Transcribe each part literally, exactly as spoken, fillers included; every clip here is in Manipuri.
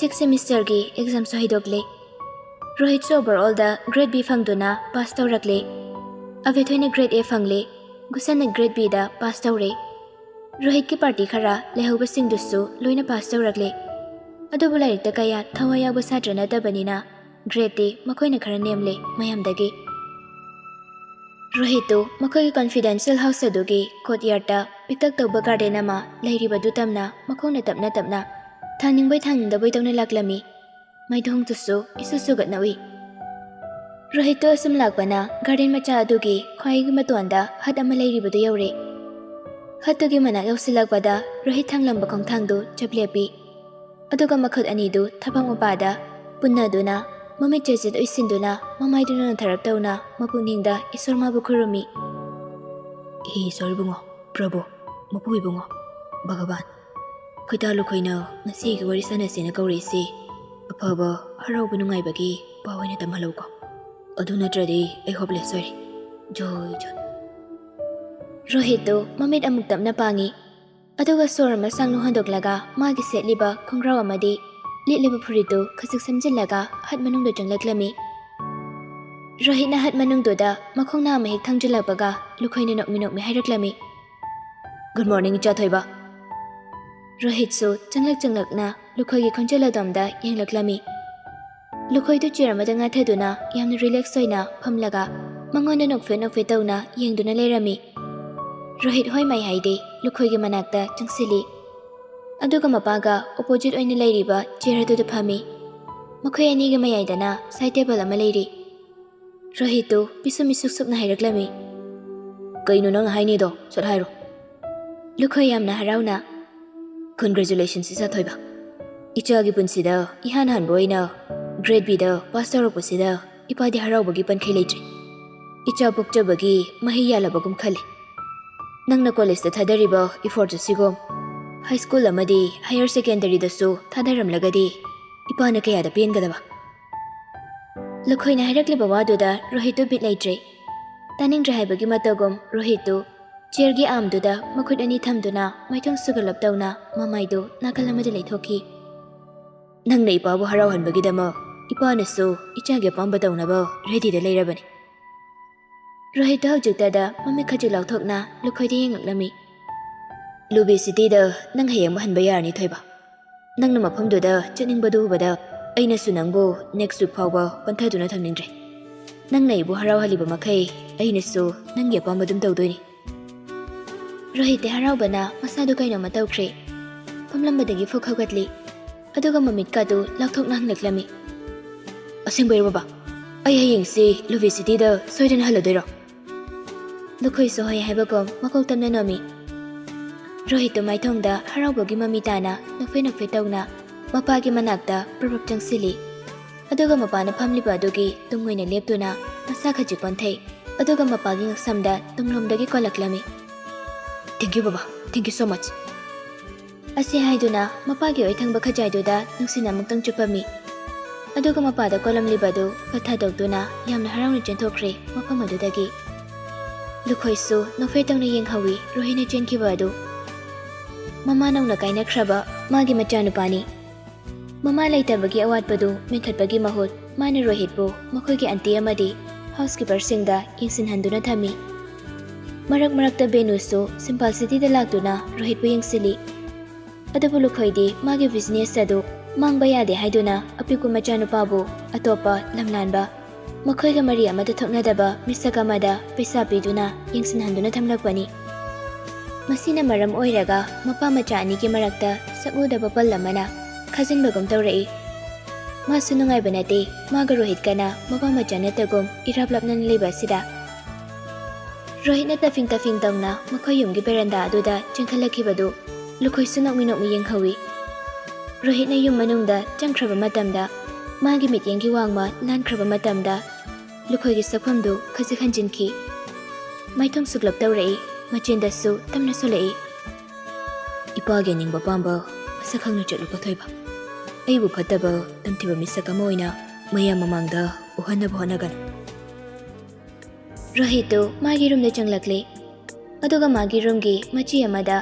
ꯁꯤꯛꯁ ꯁꯦꯃꯤꯁꯇꯔꯒꯤ ꯑꯦꯛꯖꯥꯝꯁꯨ ꯍꯩꯗꯣꯛꯂꯦ꯫ ꯔꯣꯍꯤꯠꯁꯨ ꯑꯣꯚꯔꯑꯣꯜꯗ grade B ꯐꯪꯗꯨꯅ pass ꯇꯧꯔꯛꯂꯦ꯫ ꯑꯕꯦꯊꯣꯏꯅ grade A ꯐꯪꯂꯦ꯫ ꯒꯨꯁꯟꯅ ꯒ꯭ꯔꯦꯗ ꯕꯤꯗ ꯄꯥꯁ ꯇꯧꯔꯦ꯫ ꯔꯣꯍꯤꯠꯀꯤ ꯄꯥꯔꯇꯤ ꯈꯔ ꯂꯩꯍꯧꯕꯁꯤꯡꯗꯨꯁꯨ ꯂꯣꯏꯅ ꯄꯥꯁ ꯇꯧꯔꯛꯂꯦ꯫ ꯑꯗꯨꯕꯨ ꯂꯥꯏꯔꯤꯛꯇ ꯀꯌꯥ ꯊꯋꯥꯏ ꯌꯥꯎꯕ ꯁꯥꯇ꯭ꯔ ꯅꯠꯇꯕꯅꯤꯅ ꯒ꯭ꯔꯦꯗꯇꯤ ꯃꯈꯣꯏꯅ ꯈꯔ ꯅꯦꯝꯂꯦ ꯃꯌꯥꯝꯗꯒꯤ꯫ ꯔꯣꯍꯤꯠꯇꯨ ꯃꯈꯣꯏꯒꯤ ꯀꯣꯟꯐꯤꯗꯦꯟꯁꯤꯌꯦꯜ ꯍꯥꯎꯁ ꯑꯗꯨꯒꯤ ꯀꯣꯔꯠꯌꯥꯔꯗꯇ ꯄꯤꯛꯇꯛ ꯇꯧꯕ ꯒꯥꯔꯗꯦꯟ ꯑꯃ ꯂꯩꯔꯤꯕꯗꯨ ꯇꯝꯅ ꯃꯈꯣꯡꯅ ꯇꯞꯅ ꯇꯞꯅ ꯊꯥꯡꯅꯤꯡꯕꯣꯏ ꯊꯥꯡꯅꯤꯡꯗꯕꯣꯏ ꯇꯧꯅ ꯂꯥꯛꯂꯝꯃꯤ꯫ ꯃꯥꯏꯊꯣꯡꯗꯨꯁꯨ ꯏꯁꯨ ꯁꯨꯒꯠꯅ ꯎꯏ꯫ ꯔꯣꯍꯤꯠꯇꯨ ꯑꯁꯨꯝ ꯂꯥꯛꯄꯅ ꯒꯥꯔꯗꯦꯟ ꯃꯆꯥ ꯑꯗꯨꯒꯤ ꯈ꯭ꯋꯥꯏꯒꯤ ꯃꯇꯣꯟꯗ ꯍꯠ ꯑꯃ ꯂꯩꯔꯤꯕꯗꯨ ꯌꯧꯔꯦ꯫ ꯍꯠꯇꯨꯒꯤ ꯃꯅꯥꯛ ꯌꯧꯁꯤꯜꯂꯛꯄꯗ ꯔꯣꯍꯤꯠ ꯊꯥꯡꯂꯝꯕ ꯈꯣꯡꯊꯥꯡꯗꯨ ꯆꯞ ꯂꯦꯞꯄꯤ꯫ ꯑꯗꯨꯒ ꯃꯈꯨꯠ ꯑꯅꯤꯗꯨ ꯊꯕꯥꯛ ꯃꯄꯥꯗ ꯄꯨꯟꯅꯗꯨꯅ ꯃꯃꯤꯠ ꯆꯦꯠ ꯆꯦꯠ ꯎꯏꯁꯤꯟꯗꯨꯅ ꯃꯃꯥꯏꯗꯨꯅ ꯅꯣꯟꯊꯔꯞ ꯇꯧꯅ ꯃꯄꯨꯛꯅꯤꯡꯗ ꯏꯁꯣꯔ ꯃꯥꯕꯨ ꯈꯨꯔꯨꯝꯃꯤ꯫ ꯍꯦ ꯏꯁꯣꯔ ꯏꯕꯨꯡꯉꯣ, ꯄ꯭ꯔꯚꯨ, ꯃꯄꯨ ꯏꯕꯨꯡꯉꯣ, ꯚꯒꯕꯥꯟ, ꯈꯣꯏꯗꯥ ꯂꯨꯈꯣꯏꯅ ꯉꯁꯤꯒꯤ ꯋꯥꯔꯤ ꯁꯥꯟꯅꯁꯦꯅ ꯀꯧꯔꯛꯏꯁꯦ ꯑꯐꯕ, ꯍꯔꯥꯎꯕ, ꯅꯨꯡꯉꯥꯏꯕꯒꯤ ꯄꯥꯎ ꯑꯣꯏꯅ ꯇꯝꯍꯜꯂꯧꯀꯣ꯫ ꯑꯗꯨ ꯅꯠꯇ꯭ꯔꯗꯤ ꯑꯩ ꯍꯣꯞꯂꯦꯁ ꯑꯣꯏꯔꯦ꯫ ꯖꯣꯏ ꯖꯣꯏ꯫ ꯔꯣꯍꯤꯠꯇꯨ ꯃꯃꯤꯠ ꯑꯃꯨꯛ ꯇꯞꯅ ꯄꯥꯡꯉꯤ꯫ ꯑꯗꯨꯒ ꯁꯣꯔ ꯑꯃ ꯁꯥꯡꯅ ꯍꯣꯟꯗꯣꯛꯂꯒ ꯃꯥꯒꯤ ꯁꯦꯠꯂꯤꯕ ꯈꯣꯡꯒ꯭ꯔꯥꯎ ꯑꯃꯗꯤ ꯂꯤꯠꯂꯤꯕ ꯐꯨꯔꯤꯠꯇꯨ ꯈꯖꯤꯛ ꯁꯦꯝꯖꯤꯜꯂꯒ ꯍꯠ ꯃꯅꯨꯡꯗ ꯆꯪꯂꯛꯂꯝꯃꯤ꯫ ꯔꯣꯍꯤꯠꯅ ꯍꯠ ꯃꯅꯨꯡꯗꯨꯗ ꯃꯈꯣꯡ ꯅꯥꯝꯃ ꯍꯦꯛ ꯊꯥꯡꯖꯤꯜꯂꯛꯄꯒ ꯂꯨꯈꯣꯏꯅ ꯅꯣꯛꯃꯤ ꯅꯣꯛꯃꯤ ꯍꯥꯏꯔꯛꯂꯝꯃꯤ꯫ "ꯒꯨꯗ ꯃꯣꯔꯅꯤꯡ, ꯏꯆꯥ ꯊꯣꯏꯕ!" ꯔꯣꯍꯤꯠꯁꯨ ꯆꯪꯂꯛ ꯆꯪꯂꯛꯅ ꯂꯨꯈꯣꯏꯒꯤ ꯈꯣꯟꯖꯦꯜ ꯑꯗꯣꯝꯗ ꯌꯦꯡꯂꯛꯂꯝꯃꯤ꯫ ꯂꯨꯈꯣꯏꯗꯨ ꯆꯤꯌꯔ ꯑꯃꯗ ꯉꯥꯊꯗꯨꯅ ꯌꯥꯝꯅ ꯔꯤꯂꯦꯛꯁ ꯑꯣꯏꯅ ꯐꯝꯂꯒ ꯃꯉꯣꯟꯗ ꯅꯣꯛꯐꯦꯠ ꯅꯣꯛꯐꯦꯠ ꯇꯧꯅ ꯌꯦꯡꯗꯨꯅ ꯂꯩꯔꯝꯃꯤ꯫ ꯔꯣꯍꯤꯠ ꯍꯣꯏ ꯃꯥꯏ ꯍꯥꯏꯗꯦ ꯂꯨꯈꯣꯏꯒꯤ ꯃꯅꯥꯛꯇ ꯆꯪꯁꯤꯜꯂꯤ꯫ ꯑꯗꯨꯒ ꯃꯄꯥꯒ ꯑꯣꯄꯣꯖꯤꯠ ꯑꯣꯏꯅ ꯂꯩꯔꯤꯕ ꯆꯤꯌꯔ ꯑꯗꯨꯗ ꯐꯝꯃꯤ꯫ ꯃꯈꯣꯏ ꯑꯅꯤꯒꯤ ꯃꯌꯥꯏꯗꯅ ꯁꯥꯏꯠ ꯇꯦꯕꯜ ꯑꯃ ꯂꯩꯔꯤ꯫ ꯔꯣꯍꯤꯠꯇꯨ ꯄꯤꯁꯨꯝ ꯃꯤꯁꯨꯛ ꯁꯨꯛꯅ ꯍꯥꯏꯔꯛꯂꯝꯃꯤ꯫ "ꯀꯩꯅꯣ ꯅꯪꯅ ꯍꯥꯏꯅꯤꯗꯣ? ꯁꯠ ꯍꯥꯏꯔꯣ!" ꯂꯨꯈꯣꯏ ꯌꯥꯝꯅ ꯍꯔꯥꯎꯅ, "ꯀꯟꯒ꯭ꯔꯦꯆꯨꯂꯦꯁꯟꯁ, ꯏꯆꯥ ꯊꯣꯏꯕ꯫ ꯏꯆꯥꯒꯤ ꯄꯨꯟꯁꯤꯗ ꯏꯍꯥꯟ ꯍꯥꯟꯕ ꯑꯣꯏꯅ ꯒ꯭ꯔꯦꯗ ꯕꯤꯗ ꯄꯥꯁ ꯇꯧꯔꯛꯄꯁꯤꯗ ꯏꯄꯥꯗꯤ ꯍꯔꯥꯎꯕꯒꯤ ꯄꯟꯈꯩ ꯂꯩꯇ꯭ꯔꯦ꯫ ꯏꯆꯥ ꯄꯣꯛꯆꯕꯒꯤ ꯃꯍꯩ ꯌꯥꯜꯂꯕꯒꯨꯝ ꯈꯜꯂꯤ꯫ ꯅꯪꯅ ꯀꯣꯂꯦꯖꯇ ꯊꯥꯗꯔꯤꯕ ꯏꯐꯣꯔꯠ ꯑꯁꯤꯒꯨꯝ ꯍꯥꯏ ꯁ꯭ꯀꯨꯜ ꯑꯃꯗꯤ ꯍꯥꯌꯔ ꯁꯦꯀꯦꯟꯗꯔꯤꯗꯁꯨ ꯊꯥꯗꯔꯝꯂꯒꯗꯤ ꯏꯄꯥꯅ ꯀꯌꯥꯗ ꯄꯦꯟꯒꯗꯕ!" ꯂꯨꯈꯣꯏꯅ ꯍꯥꯏꯔꯛꯂꯤꯕ ꯋꯥꯗꯨꯗ ꯔꯣꯍꯤꯠꯇꯨ ꯕꯤꯠ ꯂꯩꯇ꯭ꯔꯦ꯫ ꯇꯥꯅꯤꯡꯗ꯭ꯔꯦ ꯍꯥꯏꯕꯒꯤ ꯃꯇꯧꯒꯨꯝ ꯔꯣꯍꯤꯠꯇꯨ ꯆꯤꯌꯔꯒꯤ ꯑꯥꯔꯝꯗꯨꯗ ꯃꯈꯨꯠ ꯑꯅꯤ ꯊꯝꯗꯨꯅ ꯃꯥꯏꯊꯣꯡ ꯁꯨꯒꯠꯂꯞ ꯇꯧꯅ ꯃꯃꯥꯏꯗꯨ ꯅꯥꯀꯜ ꯑꯃꯗ ꯂꯩꯊꯣꯛꯈꯤ꯫ ꯅꯪꯅ ꯏꯄꯥꯕꯨ ꯍꯔꯥꯎꯍꯟꯕꯒꯤꯗꯃꯛ ꯏꯄꯥꯅꯁꯨ ꯏꯆꯥꯒꯤ ꯑꯄꯥꯝꯕ ꯇꯧꯅꯕ ꯔꯦꯗꯤꯗ ꯂꯩꯔꯕꯅꯤ꯫ ꯔꯣꯍꯤꯠꯇꯣ ꯍꯧꯖꯤꯛꯇꯗ ꯃꯃꯤꯠ ꯈꯖꯤꯛ ꯂꯥꯎꯊꯣꯛꯅ ꯂꯨꯈꯣꯏꯗ ꯌꯦꯡꯂꯛꯂꯝꯃꯤ꯫ ꯂꯨꯕꯤ ꯁꯤꯇꯤꯗ ꯅꯪ ꯍꯌꯦꯡꯃꯛ ꯍꯟꯕ ꯌꯥꯔꯅꯤ, ꯊꯣꯏꯕ꯫ ꯅꯪꯅ ꯃꯐꯝꯗꯨꯗ ꯆꯠꯅꯤꯡꯕꯗꯨ ꯎꯕꯗ ꯑꯩꯅꯁꯨ ꯅꯪꯕꯨ ꯅꯦꯛꯁ ꯋꯤꯛ ꯐꯥꯎꯕ ꯄꯟꯊꯗꯨꯅ ꯊꯝꯅꯤꯡꯗ꯭ꯔꯦ꯫ ꯅꯪꯅ ꯑꯩꯕꯨ ꯍꯔꯥꯎꯍꯜꯂꯤꯕ ꯃꯈꯩ ꯑꯩꯅꯁꯨ ꯅꯪꯒꯤ ꯑꯄꯥꯝꯕ ꯑꯗꯨꯝ ꯇꯧꯗꯣꯏꯅꯤ꯫ ꯔꯣꯍꯤꯠꯇꯤ ꯍꯔꯥꯎꯕꯅ ꯃꯁꯥꯗꯨ ꯀꯩꯅꯣꯝꯃ ꯇꯧꯈ꯭ꯔꯦ꯫ ꯐꯝꯂꯝꯕꯗꯒꯤ ꯐꯨꯛ ꯍꯧꯒꯠꯂꯤ꯫ ꯑꯗꯨꯒ ꯃꯃꯤꯠꯀꯥꯗꯨ ꯂꯥꯎꯊꯣꯛꯅ ꯍꯪꯂꯛꯂꯝꯃꯤ꯫ "ꯑꯁꯦꯡꯕꯩꯔꯣ ꯕꯕꯥ? ꯑꯩ ꯍꯌꯦꯡꯁꯤ ꯂꯨꯕꯤ ꯁꯤꯇꯤꯗ ꯁꯣꯏꯗꯅ ꯍꯜꯂꯗꯣꯏꯔꯣ?" ꯂꯨꯈꯣꯏꯁꯨ ꯍꯣꯏ ꯍꯥꯏꯕꯒꯨꯝ ꯃꯀꯣꯛ ꯇꯝꯅ ꯅꯣꯝꯃꯤ꯫ ꯔꯣꯍꯤꯠꯇꯨ ꯃꯥꯏꯊꯣꯡꯗ ꯍꯔꯥꯎꯕꯒꯤ ꯃꯃꯤ ꯇꯥꯅ ꯅꯣꯛꯐꯦ ꯅꯣꯛꯐꯦ ꯇꯧꯅ ꯃꯄꯥꯒꯤ ꯃꯅꯥꯛꯇ ꯄ꯭ꯔꯞ ꯄ꯭ꯔꯞ ꯆꯪꯁꯤꯜꯂꯤ꯫ ꯑꯗꯨꯒ ꯃꯄꯥꯅ ꯐꯝꯂꯤꯕ ꯑꯗꯨꯒꯤ ꯇꯨꯡ ꯑꯣꯏꯅ ꯂꯦꯞꯇꯨꯅ ꯃꯁꯥ ꯈꯖꯤꯛ ꯀꯣꯟꯊꯩ꯫ ꯑꯗꯨꯒ ꯃꯄꯥꯒꯤ ꯉꯛꯁꯝꯗ ꯇꯨꯡꯂꯣꯝꯗꯒꯤ ꯀꯣꯜꯂꯛꯂꯝꯃꯤ꯫ "Thank you ꯕꯕꯥ, thank you so much." ꯑꯁꯤ ꯍꯥꯏꯗꯨꯅ ꯃꯄꯥꯒꯤ ꯑꯣꯏꯊꯪꯕ ꯈꯖꯥꯏꯗꯨꯗ ꯅꯨꯡꯁꯤꯅ ꯑꯃꯨꯛꯇꯪ ꯆꯨꯞꯄꯝꯃꯤ꯫ ꯑꯗꯨꯒ ꯃꯄꯥꯗ ꯀꯣꯜꯂꯝꯂꯤꯕꯗꯨ ꯐꯠ ꯊꯥꯗꯣꯛꯇꯨꯅ ꯌꯥꯝꯅ ꯍꯔꯥꯎꯅ ꯆꯦꯟꯊꯣꯛꯈ꯭ꯔꯦ ꯃꯐꯝ ꯑꯗꯨꯗꯒꯤ꯫ ꯂꯨꯈꯣꯏꯁꯨ ꯅꯣꯛꯐꯦꯠ ꯇꯧꯅ ꯌꯦꯡꯍꯧꯏ ꯔꯣꯍꯤꯠꯅ ꯆꯦꯟꯈꯤꯕ ꯑꯗꯨ꯫ ꯃꯃꯥ ꯅꯧꯅ ꯀꯥꯏꯅꯈ꯭ꯔꯕ ꯃꯥꯒꯤ ꯃꯆꯥꯅꯨꯄꯥꯅꯤ꯫ ꯃꯃꯥ ꯂꯩꯇꯕꯒꯤ ꯑꯋꯥꯠꯄꯗꯨ ꯃꯦꯟꯈꯠꯄꯒꯤ ꯃꯍꯨꯠ ꯃꯥꯅ ꯔꯣꯍꯤꯠꯄꯨ ꯃꯈꯣꯏꯒꯤ ꯑꯟꯇꯤ ꯑꯃꯗꯤ ꯍꯥꯎꯁꯀꯤꯄꯔꯁꯤꯡꯗ ꯌꯦꯡꯁꯤꯟꯍꯟꯗꯨꯅ ꯊꯝꯃꯤ꯫ ꯃꯔꯛ ꯃꯔꯛꯇ ꯕꯦꯅꯨꯁꯨ ꯁꯤꯝꯄꯥꯜ ꯁꯤꯇꯤꯗ ꯂꯥꯛꯇꯨꯅ ꯔꯣꯍꯤꯠꯄꯨ ꯌꯦꯡꯁꯤꯜꯂꯤ꯫ ꯑꯗꯨꯕꯨ ꯂꯨꯈꯣꯏꯗꯤ ꯃꯥꯒꯤ ꯕꯤꯖꯤꯅꯦꯁ ꯑꯗꯨ ꯃꯥꯡꯕ ꯌꯥꯗꯦ ꯍꯥꯏꯗꯨꯅ ꯑꯄꯤꯛꯄ ꯃꯆꯥꯅꯨꯄꯥꯕꯨ ꯑꯇꯣꯞꯄ ꯂꯝꯂꯥꯟꯕ, ꯃꯈꯣꯏꯒ ꯃꯔꯤ ꯑꯃꯠꯇ ꯊꯣꯛꯅꯗꯕ ꯃꯤꯁꯛ ꯑꯃꯗ ꯄꯩꯁꯥ ꯄꯤꯗꯨꯅ ꯌꯦꯡꯁꯤꯟꯍꯟꯗꯨꯅ ꯊꯝꯂꯛꯄꯅꯤ꯫ ꯃꯁꯤꯅ ꯃꯔꯝ ꯑꯣꯏꯔꯒ ꯃꯄꯥ ꯃꯆꯥ ꯑꯅꯤꯒꯤ ꯃꯔꯛꯇ ꯁꯛꯎꯗꯕ ꯄꯜ ꯑꯃꯅ ꯈꯥꯖꯤꯟꯕꯒꯨꯝ ꯇꯧꯔꯛꯏ꯫ ꯃꯥꯁꯨ ꯅꯨꯡꯉꯥꯏꯕ ꯅꯠꯇꯦ, ꯃꯥꯒ ꯔꯣꯍꯤꯠꯀꯅ ꯃꯄꯥ ꯃꯆꯥ ꯅꯠꯇꯒꯨꯝ ꯏꯔꯥꯞ ꯂꯥꯞꯅꯅ ꯂꯩꯕ ꯑꯁꯤꯗ꯫ ꯔꯣꯍꯤꯠꯅ ꯇꯐꯤꯡ ꯇꯐꯤꯡ ꯇꯧꯅ ꯃꯈꯣꯏ ꯌꯨꯝꯒꯤ ꯕꯦꯔꯟꯗꯥ ꯑꯗꯨꯗ ꯆꯦꯟꯈꯠꯂꯛꯈꯤꯕꯗꯨ ꯂꯨꯈꯣꯏꯁꯨ ꯅꯣꯛꯃꯤ ꯅꯣꯛꯃꯤ ꯌꯦꯡꯍꯧꯏ꯫ ꯔꯣꯍꯤꯠꯅ ꯌꯨꯝ ꯃꯅꯨꯡꯗ ꯆꯪꯈ꯭ꯔꯕ ꯃꯇꯝꯗ ꯃꯥꯒꯤ ꯃꯤꯠꯌꯦꯡꯒꯤ ꯋꯥꯡꯃ ꯂꯥꯟꯈ꯭ꯔꯕ ꯃꯇꯝꯗ ꯂꯨꯈꯣꯏꯒꯤ ꯁꯛꯐꯝꯗꯨ ꯈꯖꯤꯛ ꯍꯟꯖꯤꯟꯈꯤ꯫ ꯃꯥꯏꯊꯣꯡ ꯁꯨꯛꯂꯞ ꯇꯧꯔꯛꯏ, ꯃꯆꯤꯟꯗꯁꯨ ꯇꯝꯅ ꯁꯣꯜꯂꯛꯏ꯫ "ꯏꯄꯥꯒꯤ ꯑꯅꯤꯡꯕ ꯄꯥꯝꯕ ꯃꯁꯛ ꯈꯪꯅ ꯆꯠꯂꯨꯀꯣ ꯊꯣꯏꯕ꯫ ꯑꯩꯕꯨ ꯐꯠꯇꯕ ꯇꯝꯊꯤꯕ ꯃꯤꯁꯛ ꯑꯃ ꯑꯣꯏꯅ ꯃꯌꯥꯝ ꯃꯃꯥꯡꯗ ꯎꯍꯟꯅꯕ ꯍꯣꯠꯅꯒꯅꯨ꯫" ꯔꯣꯍꯤꯠꯇꯨ ꯃꯥꯒꯤ ꯔꯨꯝꯗ ꯆꯪꯂꯛꯂꯦ꯫ ꯑꯗꯨꯒ ꯃꯥꯒꯤ ꯔꯨꯝꯒꯤ ꯃꯆꯤ ꯑꯃꯗ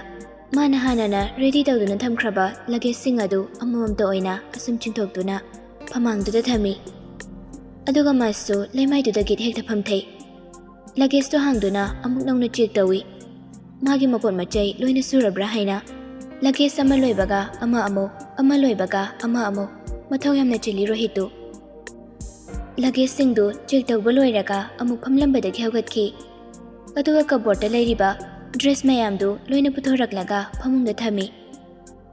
ꯃꯥꯅ ꯍꯥꯟꯅꯅ ꯔꯦꯗꯤ ꯇꯧꯗꯨꯅ ꯊꯝꯈ꯭ꯔꯕ ꯂꯒꯦꯖꯁꯤꯡ ꯑꯗꯨ ꯑꯃꯃꯝꯇ ꯑꯣꯏꯅ ꯑꯁꯨꯝ ꯆꯤꯡꯊꯣꯛꯇꯨꯅ ꯐꯃꯥꯡꯗꯨꯗ ꯊꯝꯃꯤ꯫ ꯑꯗꯨꯒ ꯃꯥꯁꯨ ꯂꯩꯃꯥꯏꯗꯨꯗ ꯒꯤꯠ ꯍꯦꯛꯇ ꯐꯝꯊꯩ꯫ ꯂꯒꯦꯖꯇꯣ ꯍꯥꯡꯗꯨꯅ ꯑꯃꯨꯛ ꯅꯧꯅ ꯆꯦꯛ ꯇꯧꯏ꯫ ꯃꯥꯒꯤ ꯃꯄꯣꯠ ꯃꯆꯩ ꯂꯣꯏꯅ ꯁꯨꯔꯕ꯭ꯔꯥ ꯍꯥꯏꯅ꯫ ꯂꯒꯦꯖ ꯑꯃ ꯂꯣꯏꯕꯒ ꯑꯃ ꯑꯃꯨꯛ, ꯑꯃ ꯂꯣꯏꯕꯒ ꯑꯃ ꯑꯃꯨꯛ, ꯃꯊꯧ ꯌꯥꯝꯅ ꯆꯤꯜꯂꯤ ꯔꯣꯍꯤꯠꯇꯨ꯫ ꯂꯒꯦꯖꯁꯤꯡꯗꯨ ꯆꯦꯛ ꯇꯧꯕ ꯂꯣꯏꯔꯒ ꯑꯃꯨꯛ ꯐꯝꯂꯝꯕꯗꯒꯤ ꯍꯧꯒꯠꯈꯤ꯫ ꯑꯗꯨꯒ ꯀꯕꯣꯔꯗꯇ ꯂꯩꯔꯤꯕ ꯗ꯭ꯔꯦꯁ ꯃꯌꯥꯝꯗꯨ ꯂꯣꯏꯅ ꯄꯨꯊꯣꯔꯛꯂꯒ ꯐꯃꯨꯡꯗ ꯊꯝꯃꯤ꯫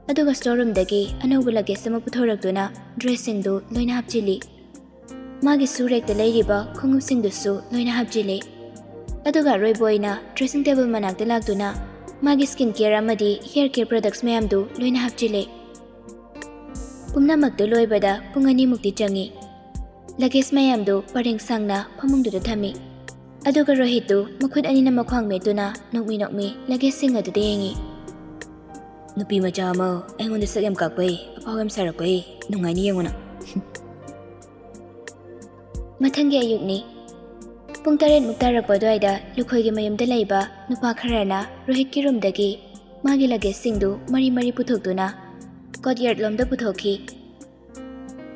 ꯑꯗꯨꯒ ꯁ꯭ꯇꯣꯔ ꯔꯨꯝꯗꯒꯤ ꯑꯅꯧꯕ ꯂꯒꯦꯖ ꯑꯃ ꯄꯨꯊꯣꯔꯛꯇꯨꯅ ꯗ꯭ꯔꯦꯁꯁꯤꯡꯗꯨ ꯂꯣꯏꯅ ꯍꯥꯞꯆꯤꯜꯂꯤ꯫ ꯃꯥꯒꯤ ꯁꯨ ꯔꯦꯛꯇ ꯂꯩꯔꯤꯕ ꯈꯣꯡꯎꯞꯁꯤꯡꯗꯨꯁꯨ ꯂꯣꯏꯅ ꯍꯥꯞꯆꯤꯜꯂꯤ꯫ ꯑꯗꯨꯒ ꯑꯔꯣꯏꯕ ꯑꯣꯏꯅ ꯗ꯭ꯔꯦꯁꯤꯡ ꯇꯦꯕꯜ ꯃꯅꯥꯛꯇ ꯂꯥꯛꯇꯨꯅ ꯃꯥꯒꯤ ꯁ꯭ꯀꯤꯟ ꯀꯦꯌꯔ ꯑꯃꯗꯤ ꯍꯤꯌꯔ ꯀꯦꯌꯔ ꯄ꯭ꯔꯗꯛꯁ ꯃꯌꯥꯝꯗꯨ ꯂꯣꯏꯅ ꯍꯥꯞꯆꯤꯜꯂꯤ꯫ ꯄꯨꯝꯅꯃꯛꯇꯨ ꯂꯣꯏꯕꯗ ꯄꯨꯡ ꯑꯅꯤꯃꯨꯛꯇꯤ ꯆꯪꯏ꯫ ꯂꯒꯦꯖ ꯃꯌꯥꯝꯗꯨ ꯄꯔꯦꯡ ꯁꯥꯡꯅ ꯐꯃꯨꯡꯗꯨꯗ ꯊꯝꯃꯤ꯫ ꯑꯗꯨꯒ ꯔꯣꯍꯤꯠꯇꯨ ꯃꯈꯨꯠ ꯑꯅꯤꯅ ꯃꯈ꯭ꯋꯥꯡ ꯃꯦꯠꯇꯨꯅ ꯅꯣꯛꯃꯤ ꯅꯣꯛꯃꯤ ꯂꯒꯦꯖꯁꯤꯡ ꯑꯗꯨꯗ ꯌꯦꯡꯏ꯫ "ꯅꯨꯄꯤ ꯃꯆꯥ ꯑꯃ ꯑꯩꯉꯣꯟꯗ ꯁꯛ ꯌꯥꯝ ꯀꯥꯛꯄꯩ, ꯑꯐꯥꯎ ꯌꯥꯝ ꯁꯥꯔꯛꯄꯩ, ꯅꯨꯡꯉꯥꯏꯅꯤ ꯌꯦꯡꯉꯨꯅ꯫" ꯃꯊꯪꯒꯤ ꯑꯌꯨꯛꯅꯤ꯫ ꯄꯨꯡ ꯇꯔꯦꯠꯃꯨꯛ ꯇꯥꯔꯛꯄ ꯑꯗꯨꯋꯥꯏꯗ ꯂꯨꯈꯣꯏꯒꯤ ꯃꯌꯨꯝꯗ ꯂꯩꯕ ꯅꯨꯄꯥ ꯈꯔꯅ ꯔꯣꯍꯤꯠꯀꯤ ꯔꯨꯝꯗꯒꯤ ꯃꯥꯒꯤ ꯂꯒꯦꯖꯁꯤꯡꯗꯨ ꯃꯔꯤ ꯃꯔꯤ ꯄꯨꯊꯣꯛꯇꯨꯅ ꯀꯣꯠꯌꯥꯔꯗꯂꯣꯝꯗ ꯄꯨꯊꯣꯛꯈꯤ꯫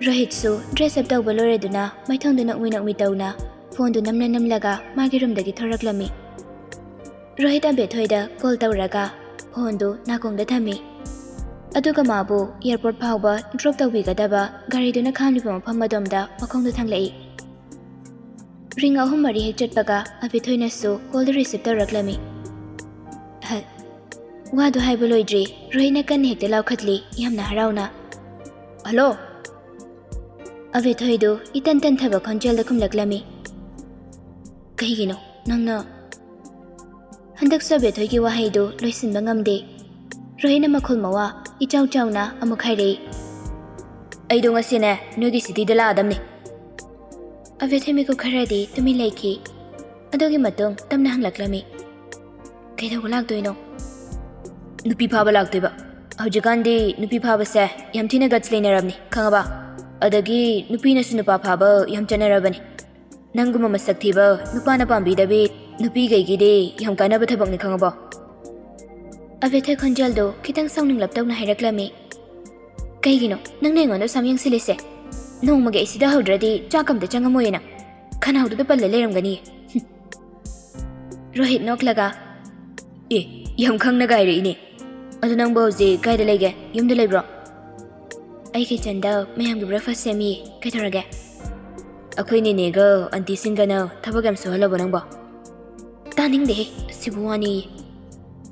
ꯔꯣꯍꯤꯠꯁꯨ ꯗ꯭ꯔꯦꯁ ꯑꯞ ꯇꯧꯕ ꯂꯣꯏꯔꯗꯨꯅ ꯃꯥꯏꯊꯣꯡꯗꯨ ꯅꯣꯛꯃꯤ ꯅꯣꯛꯃꯤ ꯇꯧꯅ ꯐꯣꯟꯗꯨ ꯅꯝꯂ ꯅꯝꯂꯒ ꯃꯥꯒꯤ ꯔꯨꯝꯗꯒꯤ ꯊꯣꯔꯛꯂꯝꯃꯤ꯫ ꯔꯣꯍꯤꯠ ꯑꯕꯦꯊꯣꯏꯗ ꯀꯣꯜ ꯇꯧꯔꯒ ꯐꯣꯟꯗꯨ ꯅꯥꯀꯣꯡꯗ ꯊꯝꯃꯤ꯫ ꯑꯗꯨꯒ ꯃꯥꯕꯨ ꯑꯦꯌꯔꯄꯣꯔꯠ ꯐꯥꯎꯕ ꯗ꯭ꯔꯣꯞ ꯇꯧꯕꯤꯒꯗꯕ ꯒꯥꯔꯤꯗꯨꯅ ꯈꯥꯝꯂꯤꯕ ꯃꯐꯝ ꯑꯗꯣꯝꯗ ꯃꯈꯣꯡꯗꯨ ꯊꯥꯡꯂꯛꯏ꯫ ꯔꯤꯡ ꯑꯍꯨꯝ ꯃꯔꯤ ꯍꯦꯛ ꯆꯠꯄꯒ ꯑꯕꯦꯊꯣꯏꯅꯁꯨ ꯀꯣꯜꯗꯨ ꯔꯤꯁꯤꯞ ꯇꯧꯔꯛꯂꯝꯃꯤ꯫ "ꯍ-, ꯋꯥꯗꯨ ꯍꯥꯏꯕ ꯂꯣꯏꯗ꯭ꯔꯤ, ꯔꯣꯍꯤꯠꯅ ꯀꯟꯅ ꯍꯦꯛꯇ ꯂꯥꯎꯈꯠꯂꯤ, ꯌꯥꯝꯅ ꯍꯔꯥꯎꯅ꯫ "ꯍꯜꯂꯣ!" ꯑꯕꯦꯊꯣꯏꯗꯨ ꯏꯇꯟ ꯇꯟꯊꯕ ꯈꯣꯟꯖꯦꯜꯗ ꯈꯨꯝꯂꯛꯂꯝꯃꯤ꯫ "ꯀꯩꯒꯤꯅꯣ ꯅꯪꯅ?" ꯍꯟꯗꯛꯁꯨ ꯑꯕꯦꯊꯣꯏꯒꯤ ꯋꯥꯍꯩꯗꯨ ꯂꯣꯏꯁꯤꯟꯕ ꯉꯝꯗꯦ꯫ ꯔꯣꯍꯤꯠꯅ ꯃꯈꯣꯜ ꯃꯋꯥ ꯏꯆꯥꯎ ꯆꯥꯎꯅ ꯑꯃꯨꯛ ꯍꯥꯏꯔꯛꯏ꯫ "ꯑꯩꯗꯣ ꯉꯁꯤꯅꯦ ꯅꯣꯏꯒꯤ ꯁꯤꯇꯤꯗ ꯂꯥꯛꯑꯗꯝꯅꯤ꯫" ꯑꯕꯦꯊꯣꯏ ꯃꯤꯀꯨꯞ ꯈꯔꯗꯤ ꯇꯨꯃꯤꯟ ꯂꯩꯈꯤ꯫ ꯑꯗꯨꯒꯤ ꯃꯇꯨꯡ ꯇꯞꯅ ꯍꯪꯂꯛꯂꯝꯃꯤ꯫ "ꯀꯩꯗꯧꯕ ꯂꯥꯛꯇꯣꯏꯅꯣ?" "ꯅꯨꯄꯤ ꯐꯥꯕ ꯂꯥꯛꯇꯣꯏꯕ꯫ ꯍꯧꯖꯤꯛꯀꯥꯟꯗꯤ ꯅꯨꯄꯤ ꯐꯥꯕꯁꯦ ꯌꯥꯝ ꯊꯤꯅ ꯒꯠꯁ ꯂꯩꯅꯔꯕꯅꯤ, ꯈꯪꯉꯕ? ꯑꯗꯒꯤ ꯅꯨꯄꯤꯅꯁꯨ ꯅꯨꯄꯥ ꯐꯥꯕ ꯌꯥꯝ ꯆꯠꯅꯔꯕꯅꯤ꯫ ꯅꯪꯒꯨꯝꯕ ꯃꯁꯛ ꯊꯤꯕ, ꯅꯨꯄꯥꯅ ꯄꯥꯝꯕꯤꯗꯕꯤ ꯅꯨꯄꯤꯈꯩꯒꯤꯗꯤ ꯌꯥꯝ ꯀꯥꯟꯅꯕ ꯊꯕꯛꯅꯤ, ꯈꯪꯉꯕꯣ?" ꯑꯕꯦꯊꯣꯏ ꯈꯣꯟꯖꯦꯜꯗꯨ ꯈꯤꯇꯪ ꯁꯥꯎꯅꯤꯡꯂꯞ ꯇꯧꯅ ꯍꯥꯏꯔꯛꯂꯝꯃꯤ꯫ "ꯀꯩꯒꯤꯅꯣ ꯅꯪꯅ ꯑꯩꯉꯣꯟꯗ ꯁꯝ ꯌꯦꯡꯁꯤꯜꯂꯤꯁꯦ? ꯅꯣꯡꯃꯒꯤ ꯑꯩ ꯁꯤꯗ ꯍꯧꯗ꯭ꯔꯗꯤ ꯆꯥꯛ ꯑꯝꯇ ꯆꯪꯉꯝꯃꯣꯏꯌꯦ ꯅꯪ꯫ ꯈꯅꯥꯎꯗꯨꯗ ꯄꯜꯂ ꯂꯩꯔꯝꯒꯅꯤ꯫" ꯔꯣꯍꯤꯠ ꯅꯣꯛꯂꯒ, "ꯑꯦ, ꯌꯥꯝ ꯈꯪꯅꯒ ꯍꯥꯏꯔꯛꯏꯅꯦ꯫ ꯑꯗꯨ ꯅꯪꯕꯨ ꯍꯧꯖꯤꯛ ꯀꯥꯏꯗ ꯂꯩꯒꯦ? ꯌꯨꯝꯗ ꯂꯩꯕ꯭ꯔꯣ?" "ꯑꯩ ꯀꯤꯆꯟꯗ ꯃꯌꯥꯝꯒꯤ ꯕ꯭ꯔꯦꯛꯐꯥꯁ ꯁꯦꯝꯃꯤ꯫ ꯀꯩꯗꯧꯔꯒꯦ?" "ꯑꯩꯈꯣꯏ ꯅꯦꯅꯦꯒ ꯑꯟꯇꯤꯁꯤꯡꯒꯅ ꯊꯕꯛ ꯌꯥꯝ ꯁꯨꯍꯜꯂꯕꯣ ꯅꯪꯕꯣ?" "ꯇꯥꯅꯤꯡꯗꯦꯍꯦ, ꯑꯁꯤꯕꯨ ꯋꯥꯅꯤ꯫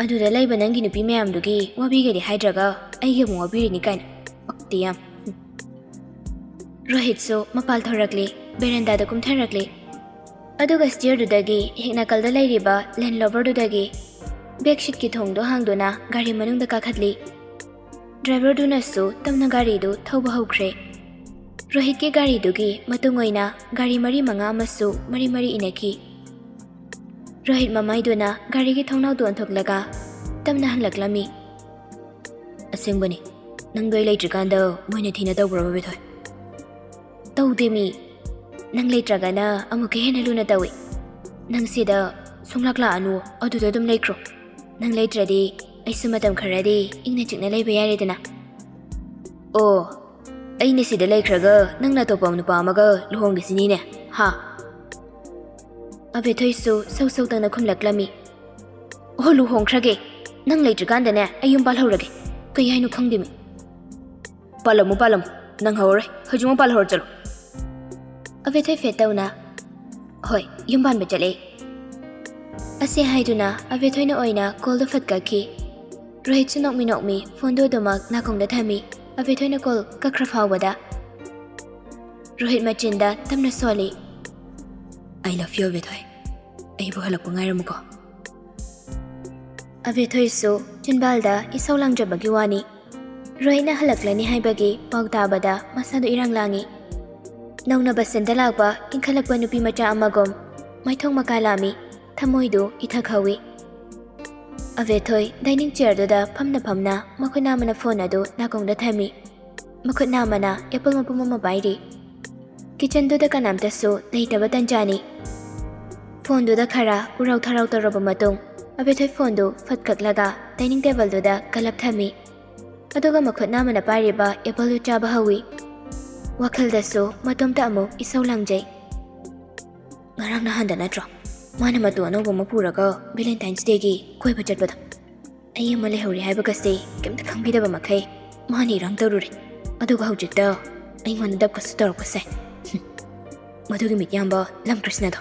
ꯑꯗꯨꯗ ꯂꯩꯕ ꯅꯪꯒꯤ ꯅꯨꯄꯤ ꯃꯌꯥꯝꯗꯨꯒꯤ ꯋꯥꯕꯤꯒꯗꯤ ꯍꯥꯏꯗ꯭ꯔꯒ ꯑꯩꯒꯤ ꯑꯃꯨꯛ ꯋꯥꯕꯤꯔꯤꯅꯤ ꯀꯥꯏꯅ꯫ ꯄꯛꯇꯦ ꯌꯥꯝ꯫" ꯔꯣꯍꯤꯠꯁꯨ ꯃꯄꯥꯜ ꯊꯣꯔꯛꯂꯤ, ꯕꯦꯔꯦꯟꯗꯥꯗ ꯀꯨꯝꯊꯔꯛꯂꯤ꯫ ꯑꯗꯨꯒ ꯁ꯭ꯇꯤꯌꯔꯗꯨꯗꯒꯤ ꯍꯦꯛ ꯅꯥꯀꯜꯗ ꯂꯩꯔꯤꯕ ꯂꯦꯟ ꯂꯣꯚꯔꯗꯨꯗꯒꯤ ꯕꯦꯛ ꯁꯤꯠꯀꯤ ꯊꯣꯡꯗꯣ ꯍꯥꯡꯗꯨꯅ ꯒꯥꯔꯤ ꯃꯅꯨꯡꯗ ꯀꯥꯈꯠꯂꯤ꯫ ꯗ꯭ꯔꯥꯏꯚꯔꯗꯨꯅꯁꯨ ꯇꯞꯅ ꯒꯥꯔꯤꯗꯨ ꯊꯧꯕ ꯍꯧꯈ꯭ꯔꯦ꯫ ꯔꯣꯍꯤꯠꯀꯤ ꯒꯥꯔꯤꯗꯨꯒꯤ ꯃꯇꯨꯡ ꯑꯣꯏꯅ ꯒꯥꯔꯤ ꯃꯔꯤ ꯃꯉꯥ ꯑꯃꯁꯨ ꯃꯔꯤ ꯃꯔꯤ ꯏꯟꯅꯈꯤ꯫ ꯔꯣꯍꯤꯠ ꯃꯃꯥꯏꯗꯨꯅ ꯒꯥꯔꯤꯒꯤ ꯊꯣꯡꯅꯥꯎꯗꯨ ꯑꯣꯟꯊꯣꯛꯂꯒ ꯇꯞꯅ ꯍꯪꯂꯛꯂꯝꯃꯤ꯫ "ꯑꯁꯦꯡꯕꯅꯤ, ꯅꯪꯗꯣ ꯑꯩ ꯂꯩꯇ꯭ꯔꯤꯀꯥꯟꯗ ꯃꯣꯏꯅ ꯊꯤꯅ ꯇꯧꯕ꯭ꯔꯕ, ꯕꯦꯊꯣꯏ?" "ꯇꯧꯗꯦꯃꯤ꯫ ꯅꯪ ꯂꯩꯇ꯭ꯔꯒꯅ ꯑꯃꯨꯛꯀ ꯍꯦꯟꯅ ꯂꯨꯅ ꯇꯧꯏ꯫ ꯅꯪ ꯁꯤꯗ ꯁꯨꯡꯂꯥꯛ ꯂꯥꯛꯑꯅꯨ, ꯑꯗꯨꯗ ꯑꯗꯨꯝ ꯂꯩꯈ꯭ꯔꯣ꯫ ꯅꯪ ꯂꯩꯇ꯭ꯔꯗꯤ ꯑꯩꯁꯨ ꯃꯇꯝ ꯈꯔꯗꯤ ꯏꯪꯅ ꯆꯤꯛꯅ ꯂꯩꯕ ꯌꯥꯔꯦꯗꯅ꯫" "ꯑꯣ, ꯑꯩꯅ ꯁꯤꯗ ꯂꯩꯈ꯭ꯔꯒ ꯅꯪꯅ ꯑꯇꯣꯞꯄ ꯅꯨꯄꯥ ꯑꯃꯒ ꯂꯨꯍꯣꯡꯒꯦ ꯁꯤꯅꯤꯅꯦ, ꯍꯥ?" ꯑꯕꯦꯊꯣꯏꯁꯨ ꯁꯧ ꯁꯧ ꯇꯧꯅ ꯈꯨꯝꯂꯛꯂꯝꯃꯤ꯫ "ꯑꯣ, ꯂꯨꯍꯣꯡꯈ꯭ꯔꯒꯦ꯫ ꯅꯪ ꯂꯩꯇ꯭ꯔꯤꯀꯥꯟꯗꯅꯦ ꯑꯩ ꯌꯨꯝ ꯄꯥꯜꯍꯧꯔꯒꯦ꯫ ꯀꯩ ꯍꯥꯏꯅꯣ ꯈꯪꯗꯦꯃꯤ꯫" "ꯄꯥꯜꯂꯝꯃꯨ, ꯄꯥꯜꯂꯝꯃꯨ꯫ ꯅꯪ ꯍꯧꯔꯔꯣꯏ꯫ ꯍꯧꯖꯤꯛꯃꯛ ꯄꯥꯜꯍꯧꯔ ꯆꯠꯂꯣ꯫" ꯑꯕꯦꯊꯣꯏ ꯐꯦꯠ ꯇꯧꯅ, "ꯍꯣꯏ, ꯌꯨꯝ ꯄꯥꯟꯕ ꯆꯠꯂꯦ꯫" ꯑꯁꯤ ꯍꯥꯏꯗꯨꯅ ꯑꯕꯦꯊꯣꯏꯅ ꯑꯣꯏꯅ ꯀꯣꯜꯗꯨ ꯐꯠ ꯀꯛꯈꯤ꯫ ꯔꯣꯍꯤꯠꯁꯨ ꯅꯣꯛꯃꯤ ꯅꯣꯛꯃꯤ ꯐꯣꯟꯗꯨ ꯑꯗꯨꯃꯛ ꯅꯥꯀꯣꯡꯗ ꯊꯝꯃꯤ꯫ ꯑꯕꯦꯊꯣꯏꯅ ꯀꯣꯜ ꯀꯛꯈ꯭ꯔ ꯐꯥꯎꯕꯗ ꯔꯣꯍꯤꯠ ꯃꯆꯤꯟꯗ ꯇꯞꯅ ꯁꯣꯜꯂꯤ꯫ "I love you, ꯑꯕꯦꯊꯣꯏ꯫ ꯑꯩꯕꯨ ꯍꯜꯂꯛꯄ ꯉꯥꯏꯔꯝꯃꯨꯀꯣ꯫" ꯑꯕꯦꯊꯣꯏꯁꯨ ꯆꯤꯟꯕꯥꯜꯗ ꯏꯁꯧ ꯂꯥꯡꯖꯕꯒꯤ ꯋꯥꯅꯤ꯫ ꯔꯣꯍꯤꯠꯅ ꯍꯜꯂꯛꯂꯅꯤ ꯍꯥꯏꯕꯒꯤ ꯄꯥꯎ ꯇꯥꯕꯗ ꯃꯁꯥꯗꯨ ꯏꯔꯥꯡ ꯂꯥꯡꯉꯤ꯫ ꯅꯧꯅ ꯕꯁꯟꯗ ꯂꯥꯛꯄ ꯏꯟꯈꯠꯂꯛꯄ ꯅꯨꯄꯤ ꯃꯆꯥ ꯑꯃꯒꯨꯝ ꯃꯥꯏꯊꯣꯡ ꯃꯀꯥ ꯂꯥꯝꯃꯤ, ꯊꯃꯣꯏꯗꯨ ꯏꯊꯛ ꯍꯧꯏ꯫ ꯑꯕꯦꯊꯣꯏ ꯗꯥꯏꯅꯤꯡ ꯆꯤꯌꯔꯗꯨꯗ ꯐꯝꯅ ꯐꯝꯅ ꯃꯈꯨꯠ ꯅꯥꯝꯃꯅ ꯐꯣꯟ ꯑꯗꯨ ꯅꯥꯀꯣꯡꯗ ꯊꯝꯃꯤ꯫ ꯃꯈꯨꯠ ꯅꯥꯝꯃꯅ ꯑꯦꯄꯜ ꯃꯄꯨꯝ ꯑꯃ ꯄꯥꯏꯔꯤ꯫ ꯀꯤꯆꯟꯗꯨꯗ ꯀꯅꯥꯝꯇꯁꯨ ꯂꯩꯇꯕ ꯇꯟꯖꯥꯅꯤ꯫ ꯐꯣꯟꯗꯨꯗ ꯈꯔ ꯎꯔꯥꯎ ꯊꯔꯥꯎ ꯇꯧꯔꯕ ꯃꯇꯨꯡ ꯑꯕꯦꯊꯣꯏ ꯐꯣꯟꯗꯨ ꯐꯠ ꯀꯛꯂꯒ dining tableꯗꯨꯗ ꯀꯜꯂꯞ ꯊꯝꯃꯤ꯫ ꯑꯗꯨꯒ ꯃꯈꯨꯠ ꯅꯥꯝꯃꯅ ꯄꯥꯏꯔꯤꯕ appleꯗꯨ ꯆꯥꯕ ꯍꯧꯏ꯫ ꯋꯥꯈꯜꯗꯁꯨ ꯃꯇꯣꯝꯇ ꯑꯃꯨꯛ ꯏꯁꯧ ꯂꯥꯡꯖꯩ꯫ ꯉꯔꯥꯡ ꯅꯍꯥꯟꯗ ꯅꯠꯇ꯭ꯔꯣ ꯃꯥꯅ ꯃꯇꯨ ꯑꯅꯧꯕ ꯑꯃ ꯄꯨꯔꯒ Valentine's Dayꯒꯤ ꯀꯣꯏꯕ ꯆꯠꯄꯗꯣ? ꯑꯩ ꯑꯃ ꯂꯩꯍꯧꯔꯤ ꯍꯥꯏꯕꯒꯁꯦ ꯀꯩꯝꯇ ꯈꯪꯕꯤꯗꯕ ꯃꯈꯩ ꯃꯥꯅ ꯏꯔꯥꯡ ꯇꯧꯔꯨꯔꯦ꯫ ꯑꯗꯨꯒ ꯍꯧꯖꯤꯛꯇ ꯑꯩꯉꯣꯟꯗ ꯗꯞꯀꯁꯨ ꯇꯧꯔꯛꯄꯁꯦ꯫ ꯍꯨꯝ꯫ ꯃꯗꯨꯒꯤ ꯃꯤꯠꯌꯥꯝꯕ ꯂꯝ ꯀ꯭ꯔꯤꯁꯅꯗꯣ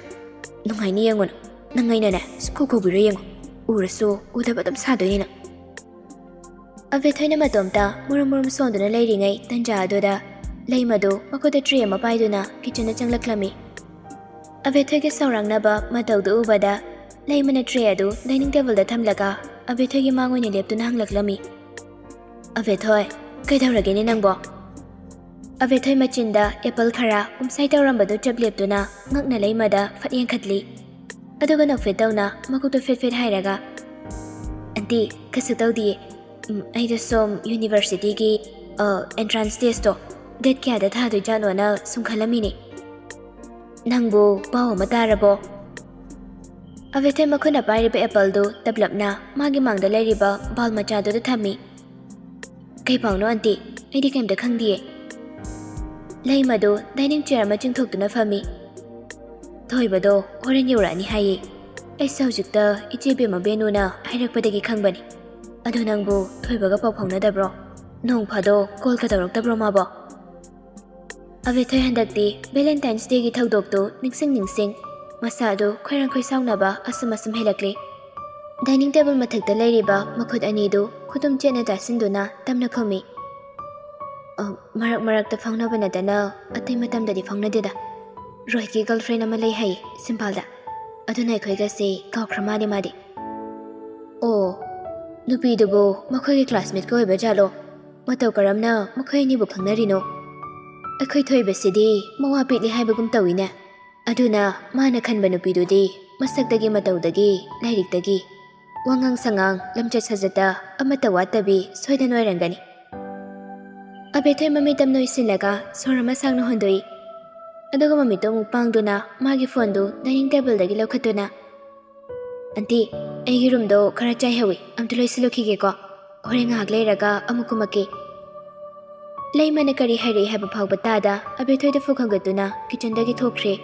ꯅꯨꯡꯉꯥꯏꯅꯤ ꯌꯦꯡꯉꯨꯅ꯫ ꯅꯪ ꯑꯩꯅꯅꯦ ꯁꯨꯛꯀꯧ ꯀꯧꯕꯤꯔꯣꯏ ꯌꯦꯡꯉꯨ꯫ ꯎꯔꯁꯨ ꯎꯗꯕ ꯑꯗꯨꯝ ꯁꯥꯗꯣꯏꯅꯤ ꯅꯪ꯫ ꯑꯕꯦꯊꯣꯏꯅ ꯃꯇꯣꯝꯇ ꯃꯨꯔꯨꯝ ꯃꯨꯔꯨꯝ ꯁꯣꯟꯗꯨꯅ ꯂꯩꯔꯤꯉꯩ ꯇꯟꯖꯥ ꯑꯗꯨꯗ ꯂꯩꯃꯗꯨ ꯃꯈꯨꯠꯇ tray ꯑꯃ ꯄꯥꯏꯗꯨꯅ kitchenꯗ ꯆꯪꯂꯛꯂꯝꯃꯤ꯫ ꯑꯕꯦꯊꯣꯏꯒꯤ ꯁꯥꯎꯔꯥꯡꯅꯕ ꯃꯇꯧꯗꯨ ꯎꯕꯗ ꯂꯩꯃꯅ tray ꯑꯗꯨ dining tableꯗ ꯊꯝꯂꯒ ꯑꯕꯦꯊꯣꯏꯒꯤ ꯃꯥꯡ ꯑꯣꯏꯅ ꯂꯦꯞꯇꯨꯅ ꯍꯪꯂꯛꯂꯝꯃꯤ꯫ "ꯑꯕꯦꯊꯣꯏ, ꯀꯩꯗꯧꯔꯒꯦꯅꯦ ꯅꯪꯕꯣ?" ꯑꯕꯦꯊꯣꯏ ꯃꯆꯤꯟꯗ apple ꯈꯔ ꯎꯝꯁꯥꯏ ꯇꯧꯔꯝꯕꯗꯨ ꯆꯞ ꯂꯦꯞꯇꯨꯅ ꯉꯛꯅ ꯂꯩꯃꯗ ꯐꯠ ꯌꯦꯡꯈꯠꯂꯤ꯫ ꯑꯗꯨꯒ ꯅꯣꯛꯐꯦꯠ ꯇꯧꯅ ꯃꯀꯣꯛꯇꯨ ꯐꯦꯠ ꯐꯦꯠ ꯍꯥꯏꯔꯒ, "ꯑꯟꯇꯤ, ꯀꯩꯁꯨ ꯇꯧꯗꯤꯌꯦ꯫ ꯎꯝ, ꯑꯩꯗꯣ ꯁꯣꯝ universityꯒꯤ, ꯑ, entrance testꯇꯣ date ꯀꯌꯥꯗ ꯊꯥꯗꯣꯏꯖꯥꯠꯅꯣꯅ ꯁꯨꯝ ꯈꯜꯂꯝꯃꯤꯅꯦ꯫ ꯅꯪꯕꯨ ꯄꯥꯎ ꯑꯃ ꯇꯥꯔꯕꯣ?" ꯑꯕꯦꯊꯣꯏ ꯃꯈꯨꯠꯅ ꯄꯥꯏꯔꯤꯕ appleꯗꯨ ꯇꯞꯂꯞꯅ ꯃꯥꯒꯤ ꯃꯥꯡꯗ ꯂꯩꯔꯤꯕ bowl ꯃꯆꯥꯗꯨꯗ ꯊꯝꯃꯤ꯫ "ꯀꯩ ꯄꯥꯎꯅꯣ ꯑꯟꯇꯤ? ꯑꯩꯗꯤ ꯀꯩꯝꯇ ꯈꯪꯗꯤꯌꯦ꯫" ꯂꯩꯃꯗꯨ dining chair ꯑꯃ ꯆꯤꯡꯊꯣꯛꯇꯨꯅ ꯐꯝꯃꯤ꯫ "ꯊꯣꯏꯕꯗꯣ ꯍꯣꯔꯦꯟ ꯌꯧꯔꯛꯑꯅꯤ ꯍꯥꯏꯌꯦ꯫ ꯑꯩꯁꯨ ꯍꯧꯖꯤꯛꯇ ꯏꯆꯦ ꯕꯦꯝꯃ ꯕꯦꯅꯨꯅ ꯍꯥꯏꯔꯛꯄꯗꯒꯤ ꯈꯪꯕꯅꯤ꯫ ꯑꯗꯣ ꯅꯪꯕꯨ ꯊꯣꯏꯕꯒ ꯄꯥꯎ ꯐꯥꯎꯅꯗꯕ꯭ꯔꯣ? ꯅꯣꯡ ꯐꯥꯗꯣꯛ callꯒ ꯇꯧꯔꯛꯇꯕ꯭ꯔꯣ ꯃꯥꯕꯣ?" ꯑꯕꯦꯊꯣꯏ ꯍꯟꯗꯛꯇꯤ Valentine's Dayꯒꯤ ꯊꯧꯗꯣꯛꯇꯨ ꯅꯤꯡꯁꯤꯡ ꯅꯤꯡꯁꯤꯡ ꯃꯁꯥꯗꯨ ꯈꯣꯏꯔꯥꯡ ꯈꯣꯏꯁꯥꯎꯅꯕ ꯑꯁꯨꯝ ꯑꯁꯨꯝ ꯍꯦꯜꯂꯛꯂꯤ꯫ Dining table ꯃꯊꯛꯇ ꯂꯩꯔꯤꯕ ꯃꯈꯨꯠ ꯑꯅꯤꯗꯨ ꯈꯨꯗꯨꯝ ꯆꯦꯠꯅ ꯇꯥꯁꯤꯟꯗꯨꯅ ꯇꯞꯅ ꯈꯨꯝꯃꯤ꯫ "ꯑ, ꯃꯔꯛ ꯃꯔꯛꯇ ꯐꯥꯎꯅꯕ ꯅꯠꯇꯅ ꯑꯇꯩ ꯃꯇꯝꯗꯗꯤ ꯐꯥꯎꯅꯗꯦꯗ꯫ ꯔꯣꯍꯤꯠꯀꯤ girlfriend ꯑꯃ ꯂꯩ ꯍꯥꯏꯌꯦ ꯁꯤꯝꯐꯥꯜꯗ꯫ ꯑꯗꯨꯅ ꯑꯩꯈꯣꯏꯒꯁꯦ ꯀꯥꯎꯈ꯭ꯔ ꯃꯥꯜꯂꯦ ꯃꯥꯗꯤ꯫" "ꯑꯣ, ꯅꯨꯄꯤꯗꯨꯕꯨ ꯃꯈꯣꯏꯒꯤ classmateꯀ ꯑꯣꯏꯕ ꯖꯥꯠꯂꯣ? ꯃꯇꯧ ꯀꯔꯝꯅ ꯃꯈꯣꯏ ꯑꯅꯤꯕꯨ ꯈꯪꯅꯔꯤꯅꯣ? ꯑꯩꯈꯣꯏ ꯊꯣꯏꯕꯁꯤꯗꯤ ꯃꯋꯥ ꯄꯤꯛꯂꯤ ꯍꯥꯏꯕꯒꯨꯝ ꯇꯧꯏꯅꯦ꯫ ꯑꯗꯨꯅ ꯃꯥꯅ ꯈꯟꯕ ꯅꯨꯄꯤꯗꯨꯗꯤ ꯃꯁꯛꯇꯒꯤ, ꯃꯇꯧꯗꯒꯤ, ꯂꯥꯏꯔꯤꯛꯇꯒꯤ, ꯋꯥꯉꯥꯡ ꯁꯉꯥꯡ, ꯂꯝꯆꯠ ꯁꯥꯖꯠꯇ ꯑꯃꯠꯇ ꯋꯥꯠꯇꯕꯤ ꯁꯣꯏꯗꯅ ꯑꯣꯏꯔꯝꯒꯅꯤ꯫" ꯑꯕꯦꯊꯣꯏ ꯃꯃꯤꯠ ꯇꯝꯅ ꯎꯏꯁꯤꯜꯂꯒ ꯁꯣꯔ ꯑꯃ ꯁꯥꯡꯅ ꯍꯣꯟꯗꯣꯛꯏ꯫ ꯑꯗꯨꯒ ꯃꯃꯤꯠꯇꯨ ꯑꯃꯨꯛ ꯄꯥꯡꯗꯨꯅ ꯃꯥꯒꯤ phoneꯗꯨ dining tableꯗꯒꯤ ꯂꯧꯈꯠꯇꯨꯅ, ꯑꯟꯇꯤ, ꯑꯩꯒꯤ ꯔꯨꯝꯗꯣ ꯈꯔ ꯆꯥꯏꯍꯧꯋꯤ, ꯑꯝꯇ ꯂꯣꯏꯁꯤꯜꯂꯨꯈꯤꯒꯦꯀꯣ꯫ ꯍꯣꯔꯦꯟ ꯉꯥꯏꯍꯥꯛ ꯂꯩꯔꯒ ꯑꯃꯨꯛ ꯀꯨꯝꯃꯛꯀꯦ꯫ ꯂꯩꯃꯅ ꯀꯔꯤ ꯍꯥꯏꯔꯛꯏ ꯍꯥꯏꯕ ꯐꯥꯎꯕ ꯇꯥꯗ ꯑꯕꯦꯊꯣꯏꯗ ꯐꯨ ꯈꯟꯒꯠꯇꯨꯅ ꯀꯤꯆꯟꯗꯒꯤ ꯊꯣꯛꯈ꯭ꯔꯦ꯫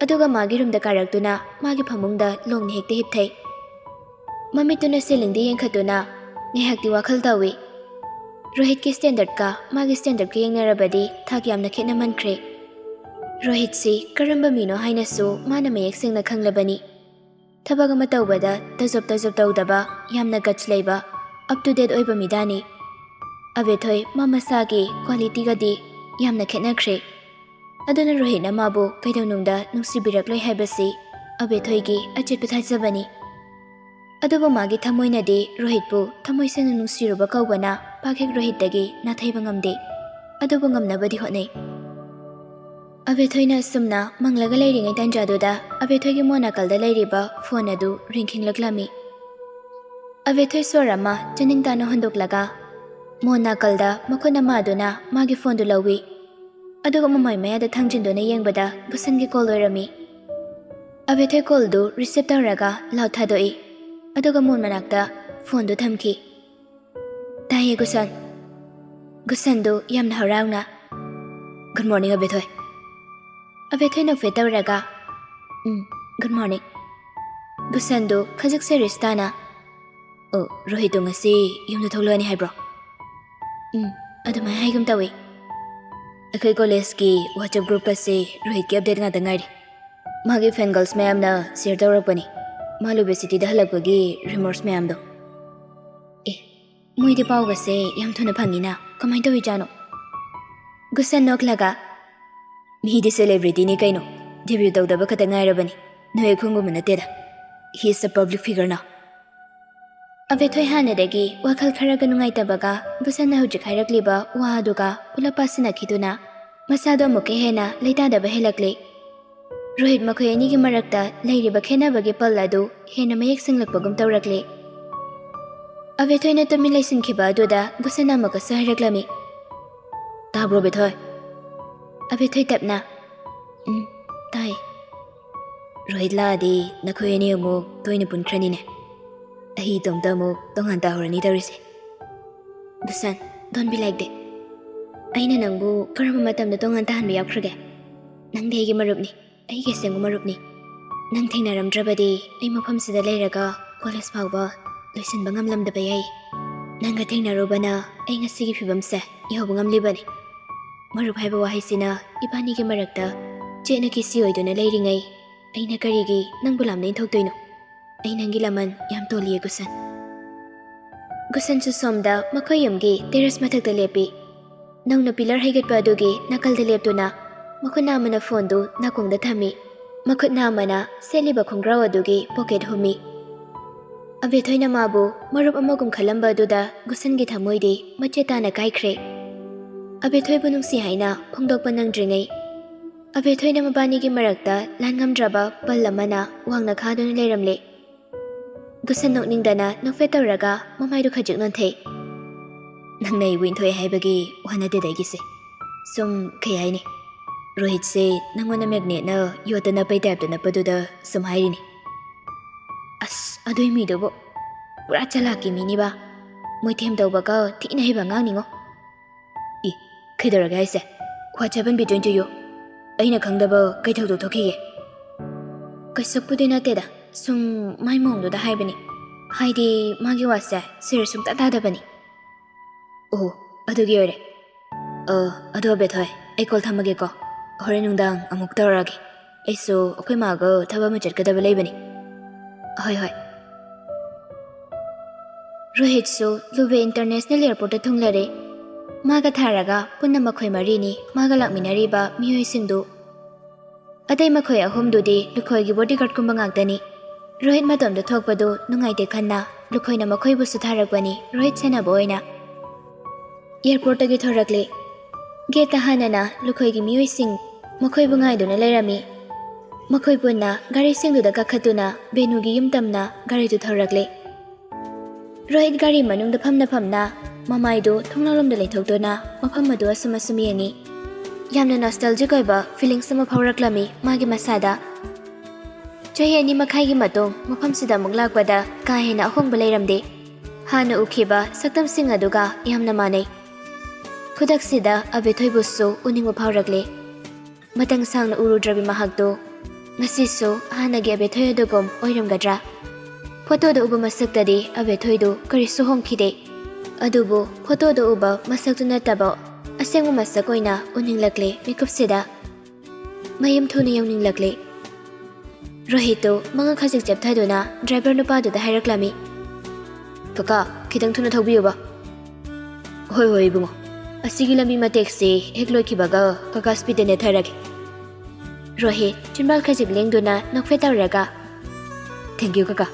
ꯑꯗꯨꯒ ꯃꯥꯒꯤ ꯔꯨꯝꯗ ꯀꯥꯔꯛꯇꯨꯅ ꯃꯥꯒꯤ ꯐꯃꯨꯡꯗ ꯂꯣꯡꯅ ꯍꯦꯛꯇ ꯍꯤꯞꯊꯩ꯫ ꯃꯃꯤꯠꯇꯨꯅ ꯁꯤꯂꯤꯡꯗ ꯌꯦꯡꯈꯠꯇꯨꯅ ꯉꯥꯏꯍꯥꯛꯇꯤ ꯋꯥꯈꯜ ꯇꯧꯏ꯫ ꯔꯣꯍꯤꯠꯀꯤ ꯁ꯭ꯇꯦꯟꯗꯔꯠꯀ ꯃꯥꯒꯤ ꯁ꯭ꯇꯦꯟꯗꯔꯠꯀ ꯌꯦꯡꯅꯔꯕꯗꯤ ꯊꯥꯛ ꯌꯥꯝꯅ ꯈꯦꯠꯅꯃꯟꯈ꯭ꯔꯦ꯫ ꯔꯣꯍꯤꯠꯁꯤ ꯀꯔꯝꯕ ꯃꯤꯅꯣ ꯍꯥꯏꯅꯁꯨ ꯃꯥꯅ ꯃꯌꯦꯛ ꯁꯦꯡꯅ ꯈꯪꯂꯕꯅꯤ꯫ ꯊꯕꯛ ꯑꯃ ꯇꯧꯕꯗ ꯇꯖꯣꯞ ꯇꯖꯣꯞ ꯇꯧꯗꯕ, ꯌꯥꯝꯅ ꯒꯠꯁ ꯂꯩꯕ, ꯑꯞ ꯇꯨ ꯗꯦꯠ ꯑꯣꯏꯕ ꯃꯤꯗꯥꯅꯤ꯫ ꯑꯕꯦꯊꯣꯏ ꯃꯥ ꯃꯁꯥꯒꯤ ꯀ꯭ꯋꯥꯂꯤꯇꯤꯒꯗꯤ ꯌꯥꯝꯅ ꯈꯦꯠꯅꯈ꯭ꯔꯦ꯫ ꯑꯗꯨꯅ ꯔꯣꯍꯤꯠꯅ ꯃꯥꯕꯨ ꯀꯩꯗꯧꯅꯨꯡꯗ ꯅꯨꯡꯁꯤꯕꯤꯔꯛꯂꯣꯏ ꯍꯥꯏꯕꯁꯤ ꯑꯕꯦꯊꯣꯏꯒꯤ ꯑꯆꯦꯠꯄ ꯊꯥꯖꯕꯅꯤ꯫ ꯑꯗꯨꯕꯨ ꯃꯥꯒꯤ ꯊꯃꯣꯏꯅꯗꯤ ꯔꯣꯍꯤꯠꯄꯨ ꯊꯃꯣꯏ ꯁꯦꯡꯅ ꯅꯨꯡꯁꯤꯔꯨꯕ ꯀꯧꯕꯅ ꯄꯥꯛ ꯍꯦꯛ ꯔꯣꯍꯤꯠꯇꯒꯤ ꯅꯥꯊꯩꯕ ꯉꯝꯗꯦ꯫ ꯑꯗꯨꯕꯨ ꯉꯝꯅꯕꯗꯤ ꯍꯣꯠꯅꯩ꯫ ꯑꯕꯦꯊꯣꯏꯅ ꯑꯁꯨꯝꯅ ꯃꯪꯂꯒ ꯂꯩꯔꯤꯉꯩ ꯇꯥꯟꯖꯥꯗꯨꯗ ꯑꯕꯦꯊꯣꯏꯒꯤ ꯃꯣꯟ ꯅꯥꯀꯜꯗ ꯂꯩꯔꯤꯕ ꯐꯣꯟ ꯑꯗꯨ ꯔꯤꯡꯈꯤꯡꯂꯛꯂꯝꯃꯤ꯫ ꯑꯕꯦꯊꯣꯏ ꯁꯣꯔ ꯑꯃ ꯆꯅꯤꯡ ꯇꯥꯅ ꯍꯣꯟꯗꯣꯛꯂꯒ ꯃꯣꯟ ꯅꯥꯀꯜꯗ ꯃꯈꯨꯠ ꯑꯃ ꯑꯗꯨꯅ ꯃꯥꯒꯤ ꯐꯣꯟꯗꯨ ꯂꯧꯏ꯫ ꯑꯗꯨꯒ ꯃꯃꯥꯏ ꯃꯌꯥꯗ ꯊꯥꯡꯖꯤꯟꯗꯨꯅ ꯌꯦꯡꯕꯗ ꯒꯨꯁꯟꯒꯤ ꯀꯣꯜ ꯑꯣꯏꯔꯝꯃꯤ꯫ ꯑꯕꯦꯊꯣꯏ ꯀꯣꯜꯗꯨ ꯔꯤꯁꯤꯞ ꯇꯧꯔꯒ ꯂꯥꯎꯠ ꯊꯥꯗꯣꯛꯏ꯫ ꯑꯗꯨꯒ ꯃꯣꯟ ꯃꯅꯥꯛꯇ ꯐꯣꯟꯗꯨ ꯊꯝꯈꯤ꯫ "ꯇꯥꯏꯌꯦ ꯒꯨꯁꯟ꯫" ꯒꯨꯁꯟꯗꯨ ꯌꯥꯝꯅ ꯍꯔꯥꯎꯅ, "ꯒꯨꯗ ꯃꯣꯔꯅꯤꯡ ꯑꯕꯦꯊꯣꯏ꯫" ꯑꯕꯦꯊꯣꯏ ꯅꯣꯛꯐꯦꯠ ꯇꯧꯔꯒ, "ꯎꯝ, ꯒꯨꯗ ꯃꯣꯔꯅꯤꯡ꯫" ꯒꯨꯁꯟꯗꯨ ꯈꯖꯤꯛ ꯁꯦꯔꯤꯌꯁ ꯇꯥꯅ, "ꯑꯣ, ꯔꯣꯍꯤꯠꯇꯨ ꯉꯁꯤ ꯌꯨꯝꯗ ꯊꯣꯛꯂꯛꯑꯅꯤ ꯍꯥꯏꯕ꯭ꯔꯣ?" "ꯎꯝ, ꯑꯗꯨꯃꯥꯏꯅ ꯍꯥꯏꯒꯨꯝ ꯇꯧꯏ꯫" "ꯑꯩꯈꯣꯏ ꯀꯣꯂꯦꯖꯀꯤ WhatsApp ꯒ꯭ꯔꯨꯞꯀꯁꯦ ꯔꯣꯍꯤꯠꯀꯤ ꯑꯞꯗꯦꯠ ꯉꯥꯛꯇ ꯉꯥꯏꯔꯤ꯫ ꯃꯥꯒꯤ ꯐꯦꯟ ꯒꯔꯜꯁ ꯃꯌꯥꯝꯅ ꯁꯤꯌꯔ ꯇꯧꯔꯛꯄꯅꯤ, ꯃꯥ ꯂꯨꯕꯦꯁꯤꯇꯤꯗ ꯍꯜꯂꯛꯄꯒꯤ ꯔꯤꯃꯣꯔꯁ ꯃꯌꯥꯝꯗꯣ꯫" "ꯑꯦ, ꯃꯣꯏꯗꯤ ꯄꯥꯎꯒꯁꯦ ꯌꯥꯝ ꯊꯨꯅ ꯐꯪꯉꯤꯅ, ꯀꯃꯥꯏꯅ ꯇꯧꯔꯤꯖꯥꯠꯅꯣ?" ꯒꯨꯁꯟ ꯅꯣꯛꯂꯒ, "ꯃꯤꯗꯤ ꯁꯦꯂꯦꯕ꯭ꯔꯤꯇꯤꯅꯤ ꯀꯩꯅꯣ, ꯗꯦꯕ꯭ꯌꯨ ꯇꯧꯗꯕ ꯈꯛꯇ ꯉꯥꯏꯔꯕꯅꯤ, ꯅꯣꯏ ꯑꯩꯈꯣꯏꯒꯨꯝꯕ ꯅꯠꯇꯦꯗ꯫ He is a public figure now." ꯑꯕꯦꯊꯣꯏ ꯍꯥꯟꯅꯗꯒꯤ ꯋꯥꯈꯜ ꯈꯔꯒ ꯅꯨꯡꯉꯥꯏꯇꯕꯒ ꯒꯨꯁꯟꯅ ꯍꯧꯖꯤꯛ ꯍꯥꯏꯔꯛꯂꯤꯕ ꯋꯥ ꯑꯗꯨꯒ ꯄꯨꯂꯞ ꯄꯥꯁꯤꯟꯅꯈꯤꯗꯨꯅ ꯃꯁꯥꯗꯣ ꯑꯃꯨꯛꯀ ꯍꯦꯟꯅ ꯂꯩꯇꯥꯗꯕ ꯍꯦꯜꯂꯛꯂꯦ꯫ ꯔꯣꯍꯤꯠ ꯃꯈꯣꯏ ꯑꯅꯤꯒꯤ ꯃꯔꯛꯇ ꯂꯩꯔꯤꯕ ꯈꯦꯠꯅꯕꯒꯤ ꯄꯜ ꯑꯗꯨ ꯍꯦꯟꯅ ꯃꯌꯦꯛ ꯁꯦꯡꯂꯛꯄꯒꯨꯝ ꯇꯧꯔꯛꯂꯦ꯫ ꯑꯕꯦꯊꯣꯏꯅ ꯇꯨꯃꯤꯟ ꯂꯩꯁꯤꯟꯈꯤꯕ ꯑꯗꯨꯗ ꯒꯨꯁꯟꯅ ꯑꯃꯨꯛꯀꯁꯨ ꯍꯥꯏꯔꯛꯂꯝꯃꯤ, "ꯇꯥꯕ꯭ꯔꯣ ꯕꯦꯊꯣꯏ?" ꯑꯕꯦꯊꯣꯏ ꯇꯞꯅ, "ꯎꯝ, ꯇꯥꯏ꯫" ꯔꯣꯍꯤꯠ ꯂꯥꯛꯑꯗꯤ ꯅꯈꯣꯏ ꯑꯅꯤ ꯑꯃꯨꯛ ꯇꯣꯏꯅ ꯄꯨꯟꯈ꯭ꯔꯅꯤꯅꯦ꯫ ꯑꯩ ꯏꯇꯣꯝꯇ ꯑꯃꯨꯛ ꯇꯣꯉꯥꯟ ꯇꯥꯍꯧꯔꯅꯤ ꯇꯧꯔꯤꯁꯦ꯫ ꯒꯨꯁꯟ, don't be like that. ꯑꯩꯅ ꯅꯪꯕꯨ ꯀꯔꯝꯕ ꯃꯇꯝꯗ ꯇꯣꯉꯥꯟ ꯇꯥꯍꯟꯕ ꯌꯥꯎꯈ꯭ꯔꯒꯦ? ꯅꯪꯗꯤ ꯑꯩꯒꯤ ꯃꯔꯨꯞꯅꯤ, ꯑꯩꯒꯤ ꯑꯁꯦꯡꯕ ꯃꯔꯨꯞꯅꯤ꯫ ꯅꯪ ꯊꯦꯡꯅꯔꯝꯗ꯭ꯔꯕꯗꯤ ꯑꯩ ꯃꯐꯝꯁꯤꯗ ꯂꯩꯔꯒ ꯀꯣꯂꯦꯖ ꯐꯥꯎꯕ ꯂꯣꯏꯁꯤꯟꯕ ꯉꯝꯂꯝꯗꯕ ꯌꯥꯏ꯫ ꯅꯪꯒ ꯊꯦꯡꯅꯔꯨꯕꯅ ꯑꯩ ꯉꯁꯤꯒꯤ ꯐꯤꯕꯝꯁꯦ ꯌꯧꯕ ꯉꯝꯂꯤꯕꯅꯤ꯫ ꯃꯔꯨꯞ ꯍꯥꯏꯕ ꯋꯥꯍꯩꯁꯤꯅ ꯏꯕꯥꯅꯤꯒꯤ ꯃꯔꯛꯇ ꯆꯦꯠꯅ ꯀꯤꯁꯤ ꯑꯣꯏꯗꯨꯅ ꯂꯩꯔꯤꯉꯩ, ꯑꯩꯅ ꯀꯔꯤꯒꯤ ꯅꯪꯕꯨ ꯂꯥꯝꯅ ꯏꯟꯊꯣꯛꯇꯣꯏꯅꯣ? ꯑꯩ ꯅꯪꯒꯤ ꯂꯃꯟ ꯌꯥꯝ ꯇꯣꯜꯂꯤꯌꯦ, ꯒꯨꯁꯟ꯫ ꯒꯨꯁꯟꯁꯨ ꯁꯣꯝꯗ ꯃꯈꯣꯏ ꯌꯨꯝꯒꯤ ꯇꯦꯔꯦꯁ ꯃꯊꯛꯇ ꯂꯦꯞꯄꯤ꯫ ꯅꯧꯅ ꯄꯤꯂꯔ ꯍꯩꯒꯠꯄ ꯑꯗꯨꯒꯤ ꯅꯥꯀꯜꯗ ꯂꯦꯞꯇꯨꯅ ꯃꯈꯨꯠꯅ ꯑꯃꯅ ꯐꯣꯟꯗꯨ ꯅꯥꯀꯣꯡꯗ ꯊꯝꯃꯤ, ꯃꯈꯨꯠꯅ ꯑꯃꯅ ꯁꯦꯠꯂꯤꯕ ꯈꯣꯡꯒ꯭ꯔꯥꯎ ꯑꯗꯨꯒꯤ ꯄꯣꯀꯦꯠ ꯍꯨꯝꯃꯤ꯫ ꯑꯕꯦꯊꯣꯏꯅ ꯃꯥꯕꯨ ꯃꯔꯨꯞ ꯑꯃꯒꯨꯝ ꯈꯜꯂꯝꯕ ꯑꯗꯨꯗ ꯒꯨꯁꯟꯒꯤ ꯊꯃꯣꯏꯗꯤ ꯃꯆꯦꯠ ꯇꯥꯅ ꯀꯥꯏꯈ꯭ꯔꯦ꯫ ꯑꯕꯦꯊꯣꯏꯕꯨ ꯅꯨꯡꯁꯤ ꯍꯥꯏꯅ ꯐꯣꯡꯗꯣꯛꯄ ꯅꯪꯗ꯭ꯔꯤꯉꯩ, ꯑꯕꯦꯊꯣꯏꯅ ꯃꯕꯥꯅꯤꯒꯤ ꯃꯔꯛꯇ ꯂꯥꯟ ꯉꯝꯗ꯭ꯔꯕ ꯄꯜ ꯑꯃꯅ ꯋꯥꯡꯅ ꯈꯥꯗꯨꯅ ꯂꯩꯔꯝꯂꯦ꯫ ꯒꯨꯁꯟ ꯅꯣꯛꯅꯤꯡꯗꯅ ꯅꯣꯛꯐꯦꯠ ꯇꯧꯔꯒ ꯃꯃꯥꯏꯗꯨ ꯈꯖꯤꯛ ꯅꯣꯟꯊꯩ꯫ "ꯅꯪꯅ ꯑꯩꯕꯨ ꯏꯟꯊꯣꯛꯑꯦ ꯍꯥꯏꯕꯒꯤ ꯋꯥ ꯅꯠꯇꯦꯗ ꯑꯩꯒꯤꯁꯦ꯫ ꯁꯨꯝ, ꯀꯩ ꯍꯥꯏꯅꯤ, ꯔꯣꯍꯤꯠꯁꯦ ꯅꯪꯉꯣꯟꯗ ꯃꯦꯒꯅꯦꯠꯅ ꯌꯣꯠꯇ ꯅꯞꯄꯩ ꯇꯥꯏꯞꯇ ꯅꯞꯄꯗꯨꯗ ꯁꯨꯝ ꯍꯥꯏꯔꯤꯅꯤ꯫" "ꯑꯁ, ꯑꯗꯨꯏ ꯃꯤꯗꯨꯕꯨ ꯄꯨꯔꯥ ꯆꯂꯥꯛꯀꯤ ꯃꯤꯅꯤꯕ꯫ ꯃꯣꯏꯊꯦꯝ ꯇꯧꯕꯒ ꯊꯤꯅ ꯍꯩꯕ ꯑꯉꯥꯡꯅꯤꯉꯣ꯫" "ꯏ, ꯀꯩꯗꯧꯔꯒꯦ ꯍꯥꯏꯁꯦ? What happened between you? ꯑꯩꯅ ꯈꯪꯗꯕ ꯀꯩ ꯊꯧꯗꯣꯛ ꯊꯣꯛꯈꯤꯒꯦ?" "ꯀꯩꯁꯨꯛꯄꯨꯗꯤ ꯅꯠꯇꯦꯗ, ꯁꯨꯝ ꯃꯥꯏ ꯃꯑꯣꯡꯗꯨꯗ ꯍꯥꯏꯕꯅꯤ꯫ ꯍꯥꯏꯗꯤ, ꯃꯥꯒꯤ ꯋꯥꯁꯦ ꯁꯦꯔꯤꯌꯁ ꯁꯨꯡꯇꯥ ꯇꯥꯗꯕꯅꯤ꯫" "ꯑꯣ, ꯑꯗꯨꯒꯤ ꯑꯣꯏꯔꯦ꯫ ꯑ, ꯑꯗꯣ ꯑꯕꯦꯊꯣꯏ, ꯑꯩ ꯀꯣꯜ ꯊꯝꯃꯒꯦꯀꯣ꯫ ꯍꯣꯔꯦꯟ ꯅꯨꯡꯗꯥꯡ ꯑꯃꯨꯛ ꯇꯧꯔꯛꯑꯒꯦ꯫ ꯑꯩꯁꯨ ꯑꯩꯈꯣꯏ ꯃꯥꯒ ꯊꯕꯛ ꯑꯃ ꯆꯠꯀꯗꯕ ꯂꯩꯕꯅꯤ꯫" "ꯍꯣꯏ, ꯍꯣꯏ꯫" ꯔꯣꯍꯤꯠꯁꯨ ꯂꯨꯕꯦ ꯏꯟꯇꯔꯅꯦꯁꯅꯦꯜ ꯑꯦꯌꯔꯄꯣꯔꯠꯇ ꯊꯨꯡꯂꯔꯦ꯫ ꯃꯥꯒ ꯊꯥꯔꯒ ꯄꯨꯟꯅ ꯃꯈꯣꯏ ꯃꯔꯤꯅꯤ ꯃꯥꯒ ꯂꯥꯛꯃꯤꯟꯅꯔꯤꯕ ꯃꯤꯑꯣꯏꯁꯤꯡꯗꯨ꯫ ꯑꯇꯩ ꯃꯈꯣꯏ ꯑꯍꯨꯝꯗꯨꯗꯤ ꯂꯨꯈꯣꯏꯒꯤ ꯕꯣꯗꯤꯒꯥꯔꯗꯀꯨꯝꯕ ꯉꯥꯛꯇꯅꯤ꯫ ꯔꯣꯍꯤꯠ ꯃꯇꯣꯝꯇ ꯊꯣꯛꯄꯗꯨ ꯅꯨꯡꯉꯥꯏꯇꯦ ꯈꯟꯅ ꯂꯨꯈꯣꯏꯅ ꯃꯈꯣꯏꯕꯨꯁꯨ ꯊꯥꯔꯛꯄꯅꯤ ꯔꯣꯍꯤꯠ ꯁꯦꯟꯅꯕ ꯑꯣꯏꯅ꯫ ꯑꯦꯌꯔꯄꯣꯔꯠꯇꯒꯤ ꯊꯣꯔꯛꯂꯦ꯫ ꯒꯦꯠꯇ ꯍꯥꯟꯅꯅ ꯂꯨꯈꯣꯏꯒꯤ ꯃꯤꯑꯣꯏꯁꯤꯡ ꯃꯈꯣꯏꯕꯨ ꯉꯥꯏꯗꯨꯅ ꯂꯩꯔꯝꯃꯤ꯫ ꯃꯈꯣꯏ ꯄꯨꯟꯅ ꯒꯥꯔꯤꯁꯤꯡꯗꯨꯗ ꯀꯥꯈꯠꯇꯨꯅ ꯕꯦꯅꯨꯒꯤ ꯌꯨꯝ ꯇꯝꯅ ꯒꯥꯔꯤꯗꯨ ꯊꯧꯔꯛꯂꯦ꯫ ꯔꯣꯍꯤꯠ ꯒꯥꯔꯤ ꯃꯅꯨꯡꯗ ꯐꯝꯅ ꯐꯝꯅ ꯃꯃꯥꯏꯗꯨ ꯊꯣꯡꯅꯥꯎꯂꯣꯝꯗ ꯂꯩꯊꯣꯛꯇꯨꯅ ꯃꯐꯝ ꯑꯗꯨ ꯑꯁꯨꯝ ꯑꯁꯨꯝ ꯌꯦꯡꯉꯤ꯫ ꯌꯥꯝꯅ ꯅꯣꯁꯇꯥꯜꯖꯤꯛ ꯑꯣꯏꯕ ꯐꯤꯂꯤꯡꯁ ꯑꯃ ꯐꯥꯎꯔꯛꯂꯝꯃꯤ ꯃꯥꯒꯤ ꯃꯁꯥꯗ꯫ ꯆꯍꯤ ꯑꯅꯤ ꯃꯈꯥꯏꯒꯤ ꯃꯇꯨꯡ ꯃꯐꯝꯁꯤꯗ ꯑꯃꯨꯛ ꯂꯥꯛꯄꯗ ꯀꯥ ꯍꯦꯟꯅ ꯑꯍꯣꯡꯕ ꯂꯩꯔꯝꯗꯦ꯫ ꯍꯥꯟꯅ ꯎꯈꯤꯕ ꯁꯛꯇꯝꯁꯤꯡ ꯑꯗꯨꯒ ꯌꯥꯝꯅ ꯃꯥꯟꯅꯩ꯫ ꯈꯨꯗꯛꯁꯤꯗ ꯑꯕꯦꯊꯣꯏꯕꯨꯁꯨ ꯎꯅꯤꯡꯕ ꯐꯥꯎꯔꯛꯂꯦ꯫ ꯃꯇꯝ ꯁꯥꯡꯅ ꯎꯔꯨꯗ꯭ꯔꯕꯤ ꯃꯍꯥꯛꯇꯨ ꯉꯁꯤꯁꯨ ꯍꯥꯟꯅꯒꯤ ꯑꯕꯦꯊꯣꯏ ꯑꯗꯨꯒꯨꯝ ꯑꯣꯏꯔꯝꯒꯗ꯭ꯔꯥ? ꯐꯣꯇꯣꯗ ꯎꯕ ꯃꯁꯛꯇꯗꯤ ꯑꯕꯦꯊꯣꯏꯗꯨ ꯀꯔꯤꯁꯨ ꯍꯣꯡꯈꯤꯗꯦ꯫ ꯑꯗꯨꯕꯨ ꯐꯣꯇꯣꯗ ꯎꯕ ꯃꯁꯛꯇꯨ ꯅꯠꯇꯕ ꯑꯁꯦꯡꯕ ꯃꯁꯛ ꯑꯣꯏꯅ ꯎꯅꯤꯡꯂꯛꯂꯦ ꯃꯤꯀꯨꯞꯁꯤꯗ꯫ ꯃꯌꯨꯝ ꯊꯨꯅ ꯌꯧꯅꯤꯡꯂꯛꯂꯦ꯫ ꯔꯣꯍꯤꯠꯇꯨ ꯃꯉꯛ ꯈꯖꯤꯛ ꯆꯦꯞꯊꯗꯨꯅ ꯗ꯭ꯔꯥꯏꯚꯔ ꯅꯨꯄꯥꯗꯨꯗ ꯍꯥꯏꯔꯛꯂꯝꯃꯤ, "ꯀꯀꯥ, ꯈꯤꯇꯪ ꯊꯨꯅ ꯊꯧꯕꯤꯌꯨꯕ꯫" "ꯍꯣꯏ, ꯍꯣꯏ, ꯏꯕꯨꯡꯉꯣ꯫ ꯑꯁꯤꯒꯤ ꯂꯝꯕꯤ ꯃꯇꯦꯛꯁꯤ ꯍꯦꯛ ꯂꯣꯏꯈꯤꯕꯒ ꯀꯀꯥ ꯁ꯭ꯄꯤꯗꯇ ꯅꯦꯠꯊꯔꯒꯦ꯫" ꯔꯣꯍꯤꯠ ꯆꯤꯟꯕꯥꯜ ꯈꯖꯤꯛ ꯂꯦꯡꯗꯨꯅ ꯅꯣꯛꯐꯦꯠ ꯇꯧꯔꯒ, "Thank you, ꯀꯀꯥ꯫